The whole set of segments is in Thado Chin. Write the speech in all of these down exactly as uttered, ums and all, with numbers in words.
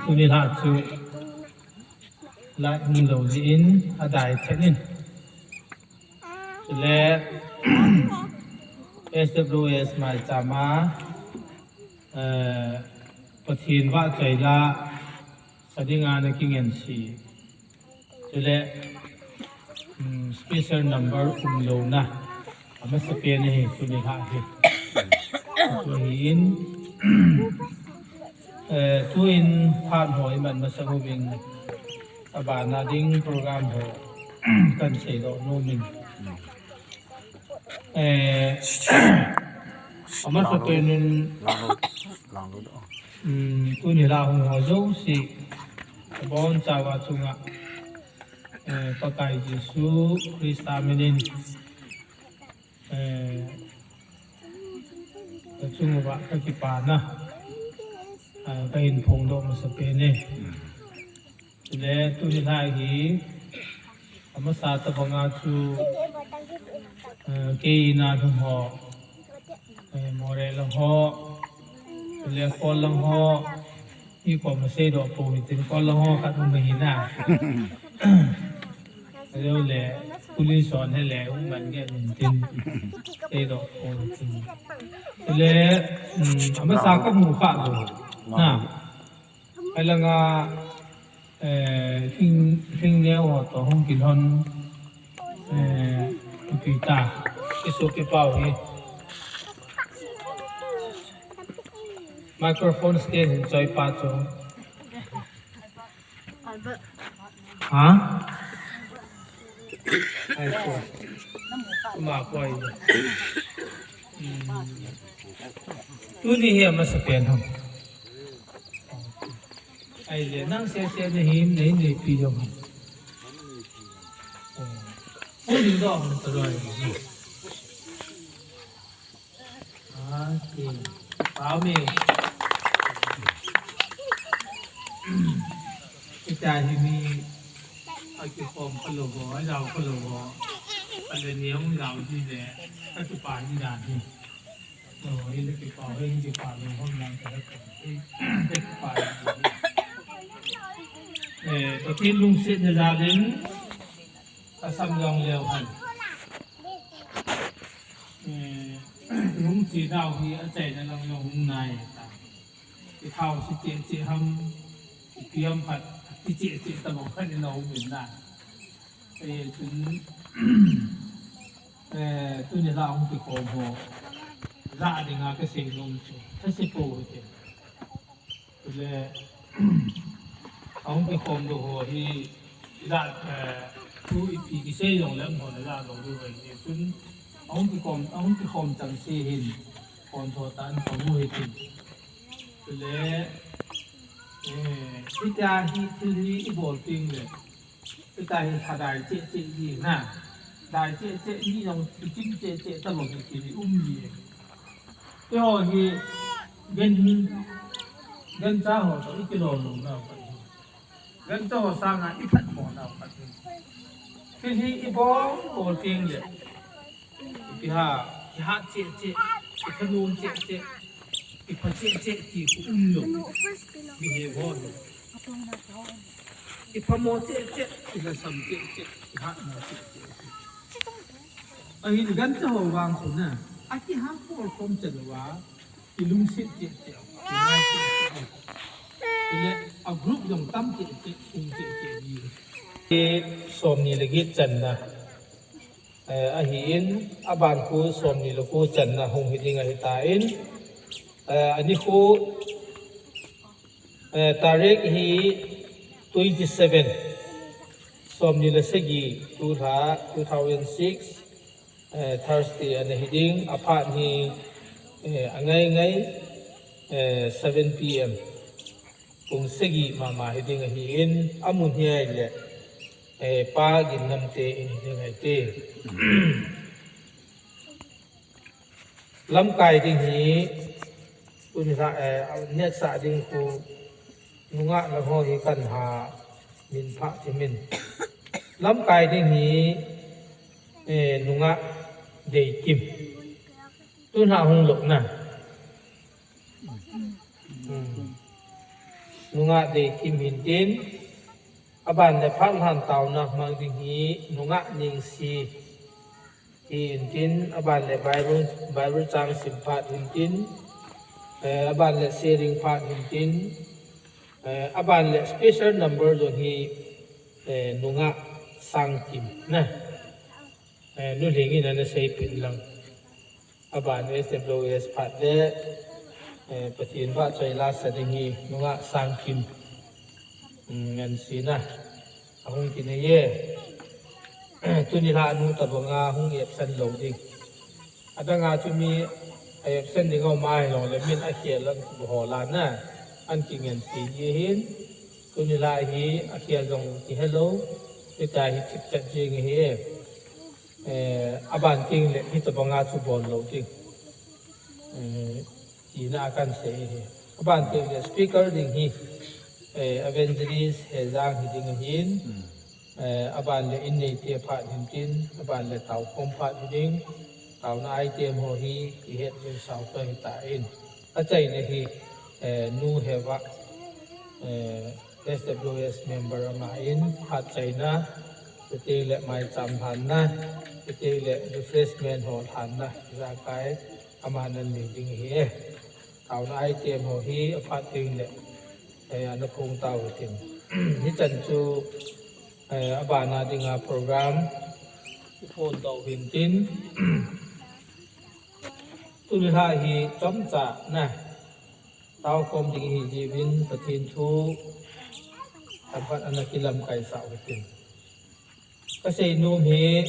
Tuni lha chu light hung lou jeh in adai thet in. Chule S W S maicham a, eh, Pathen vahchoi la sa dinga ana kingen si. Chule, um, special number umlouna amasapen ahi tuni lha hi. Chu ahin, eh, tuin phat ho iman masang uvin, abana ding program ho kahin seidoh nomin. Eh, amasapen in, um, tuni lha hung ho jouse, abonchauva chunga, eh, Pakai Jesu Christa minin, eh, kachunguva kakipana, eh, kahin phongdoh masapen e. Chule tuni lha hi amasa tabanga chu, eh, kei ina lhung ho, eh, Moreh lang ho, chule Kol lang ho, ikom maseidoh pou hitin, Kol lang ho khat um ahi na. Chule police hon hele um man nge um tin, seidoh pou hitin. Chule, um, amasa kamu kha lou na. Alanga, eh, hing, hing neo ho toh hung kilhon, eh, ipi ta, isopipa u hi. Microphone stand hin choipa chu. Ha? Ai ko. Ama ko ai. Hmm. Tuni hi amasapen ham? Ahile, nang sese nahin, nahin neipi jong ham? Oh. Ui, ding doh, taloi. Ah, okay. Pao me. Hitia hi mi akikhom khalou ho, ajao khalou ho. Ale ni hung jao ji le, akipa ji dan hi. Eh, Pathen lungsetna jal in, asam jong leu hen. Eh, lungchenau hi achaina lang jong hung nai ta. Ithao se cheh cheh ham, ipi ham khat, ti cheh cheh tabang khat in aum in na. Eh, chun, eh, tuni lha hung kikhom ho, ja dinga kasei nom chu, thase pou hite. Chule, ahung kikhom lou ho hi, ja, eh, thu ipi kisei jongle amaho le ja lou diu ahi. Chun, ahung kikhom, ahung kikhom chengse hin, phone tho tah in phone u hitin. Chule, eh, hitia hi thil hi ibol teng le, hitia hi lha dai cheh cheh ji na. Dai cheh cheh ji jong kichim cheh cheh tabang hi thil hi um ji. Keiho hi gan, gancha ho toh ikilou lou nau khat hi. Gancha ho sanga iphatmo nau khat hi. Thil hi ibol bol teng le, ipi ham, kihat cheh cheh, ithanom cheh cheh, ipha cheh cheh ti khu umlou. Mihem ho hi. Iphamo cheh cheh, ilhasam cheh cheh, ihatmo cheh cheh. Ahin gancha ho vang khu na, akihat bol khom chan uva, ilungset cheh cheh, ingai cheh cheh. Chule a group jong tam cheh cheh, um cheh cheh ji. Somni le get channa, eh, ahin, aban khu somni le ko channa hung hi ding ahitan, eh, ani khu, eh, tarik hi twenty seven, somni le sagi, tulha, two thousand six, eh, Thursday ana hi ding, aphat hi, eh, angai ngai, eh, seven P M. Pung sagi mama hi ding ahin, amun hi ahile, eh, Pa Ginnamte in hi ding ahi te. Lamkai ding hi, tuni lha, eh, next a ding khu, nungah lang ho hi kahin ha, min pha thimin. Lamkai ding hi, eh, nungah Deikim. Tulha hung lou na. Hmm. Nungah Deikim hintin, aban le phat lhan taona mang ding hi Nungah Ningsi hitin, aban le Bible, Bible chang sim phat hintin, eh, aban le sharing phat hintin, eh, aban le special number jong hi, eh, Nungah Sangkim na. Eh, nu Lhingin ana seipeh lang. Aban S W S phat le, eh, Pathen vahchoi lasa ding hi Nungah Sangkim. Mm, ngan sina. Ahung kinei e. Tuni lha nu tabanga hung absent lou ding. Adanga chu mi absent ding aum ahilou le min akhel lang ho la na. An kingen si hi hin. Tuni lha hi akhel jong kihelou. Hitia hi thipchet jing hi. Eh, aban teng le hitabanga chu bol lou ding. Eh, tina kan sei hi. Aban teng le speaker ding hi, eh, Evangelist Hejang hi ding ahin. Eh, aban le in neite phat hintin, aban le taokhom phat hi ding. Taona item ho hi ihet jing sao toh hitan. Achaina hi, eh, Nu Heva, eh, S W S member ama in phat chaina, chuteng le maicham lhanna, chuteng le refreshment ho lhanna, ijakai aman anei ding ahi e. Taona item ho hi aphat teng le, eh, ana phong tau hitin. Hichan chu, eh, abana dinga program iphon tau hintin. Tuni lha hi chomcha na. Taokhom ding hi jiuvin Pathen thu tamkhat ana kilamkai sau hitin. Kasei nom hi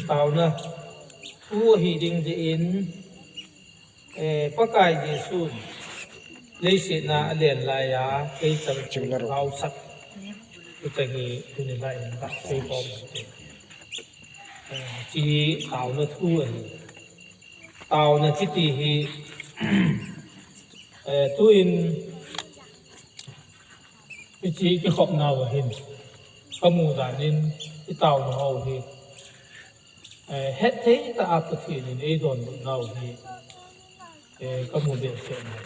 taona thu ahi ding jeh in, eh, Pakai Jesu leiset a alen laiya theichang haosa. Hiche hi tuni lha in kasei khom. Eh, hiche taona thu ahi. Taona kiti hi, eh, tuin hiche kikhopnau ahin, kamu dan in itaonau hi, eh, hetthei tah a Pathen in eidonbutnau hi, eh, kamu behseh e.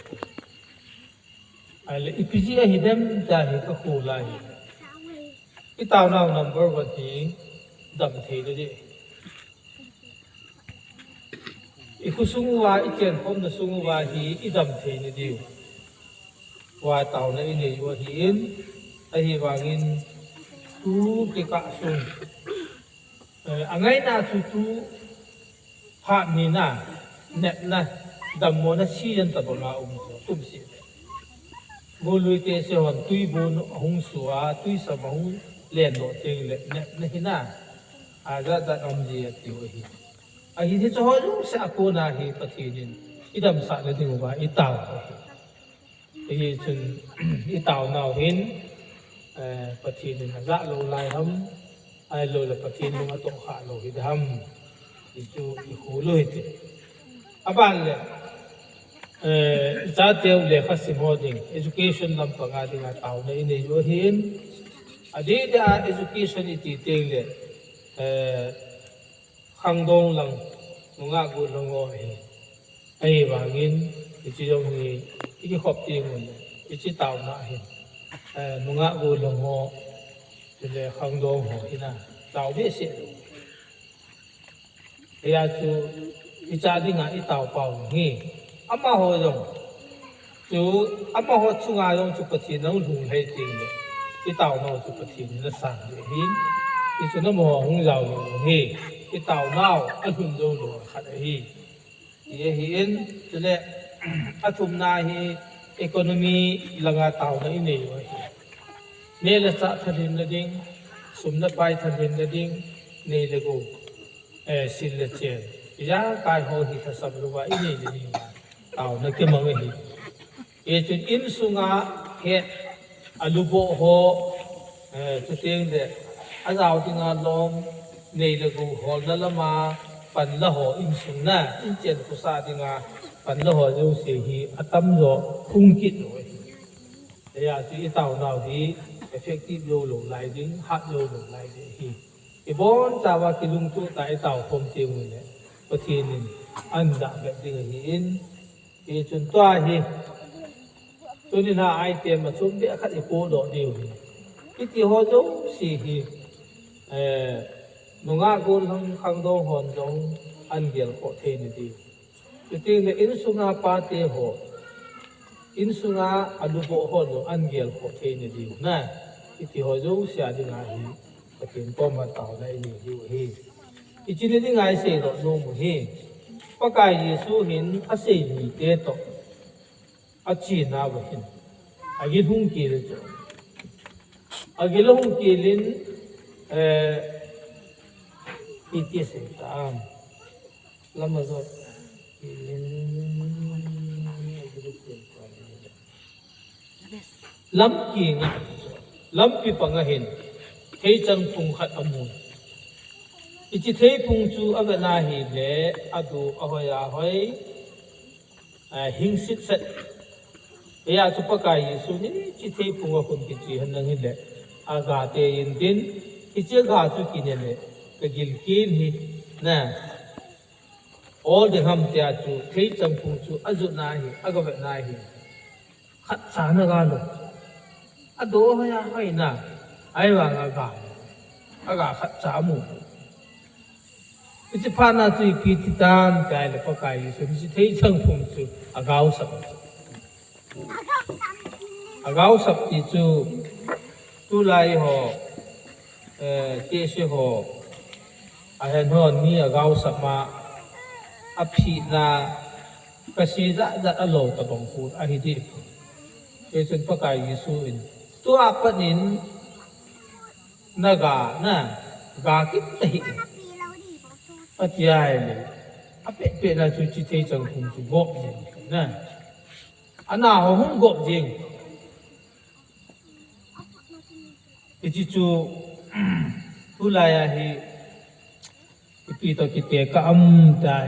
Ahile ipi jeh ahi dem tia hi kakholai. Itaonau number one hi damtheina ding. Ikhosung uva, ichenkhomna sung uva hi idamtheina diu va taona inei u ahin, ahivangin tu kikah sung, eh, angaina chu tu phat nina, nepna, dammona season tabanga um chu, kumseh le. Golui tehse hon tuibon ahung sua, tuisam ahung lendoh teng le nepna hina, ajat jat aum ji atiu ahi. Ahin hiche ho jouse a kona hi Pathen in idamsahna diuva itao ahi. Hichun itaonau hin, eh, Pathen in ajah lou lai ham, ahilou le Pathen lung atohkhah lou hidem, hichu ikhol u hite. Aban le, eh, ichateu lekhasim ho ding, education lampanga dinga taona inei u ahin, adeh dia education iti teng le, eh, khangdong lang, nungah gollhang ho ahi. Ahivangin, hiche jong hi, ikikhop teng uleh, hiche taona ahin, eh, nungah gollhang ho, chule khangdong ho hina, tao behseh lou. Hia chu, hiche dinga itaopau hi, amaho jong chu, amaho chunga jong chu Pathen in alhung lhai teng le, itaonau chu Pathen in asang ding ahi. Hichun amaho hung jao lou hi, itaonau alhun jou lou khat ahi. Hi ahin, chule, athumna hi economy langa taona inei u ahi. Neh le chah thalhenna ding, sum le pai thalhenna ding, nei le gou, eh, sil le chen. Ijakai ho hi lhasam louva inei le ding. Taona kimang ahi. Hichun insunga het aluboh ho, eh, chuteng le ajao dinga lom, nei le gou holna lama panla ho insung na, inchen khosa dinga panla ho jouse hi atamjo hung kit lou ahi. Hia chu itaonau hi effective jou lou lai ding, hat jou lou lai ding ahi. Ibonchauva kilungtoh tah a itaokhom teng uleh, Pathen in ahin jah bep ding ahin, hichun tua hi, Tuni na item a chun beh khat i podoh diu hi. Hiti ho jouse hi, eh, nungah gollhang khangdong hon jong ahin gelkhoh thei na diu. Chuting le insunga pate ho, insunga aluboh hon jong ahin gelkhoh thei na diu na. Hiti ho jouse a dinga hi Pathen koma taona i nei diu ahi. Hiche ni dinga i seidoh nom u hi. Pakai Jesu hin asei mite toh achena uva hin, agil hung kel chu. Agil hung kel in, eh, iti sei ta am. Lam ajot kel in, agil hung kel ta. Lampi nga, lampi panga hin, theichang phung khat amun. Hiche theiphung chu avet na hile, adu ahoi ahoi, a, hing sitset. Hia chu Pakai Jesu hin hiche theiphung a khun kiche hen lang hile, aga tei intin, hiche aga chu kine le, ka gilkel hi, na. Ol ding ham tia chu, theichang phung chu ajot na hi, aga vet na hi. Khatcha na aga lo. Adu ahoi ahoi na. Ahivang aga, aga khatcha amu. Hiche phat na chu ipi ti tam tia le Pakai Jesu hin hiche theichang phung chu agaosap. Agaosap ti chu tulai ho, eh, tehse ho, ahen hon mi agaosap ma, aphina, kasei jat jat alou tabang khu ahi ding. Hichun Pakai Jesu in, tua pat in naga, na, ga kit tahih in, ati ahile, apehpeh na chu hiche theichang phung chu gop jeng na. Ana ho hung gop jeng. Hiche chu, tulai a hi, ipi toh kitekah am ta.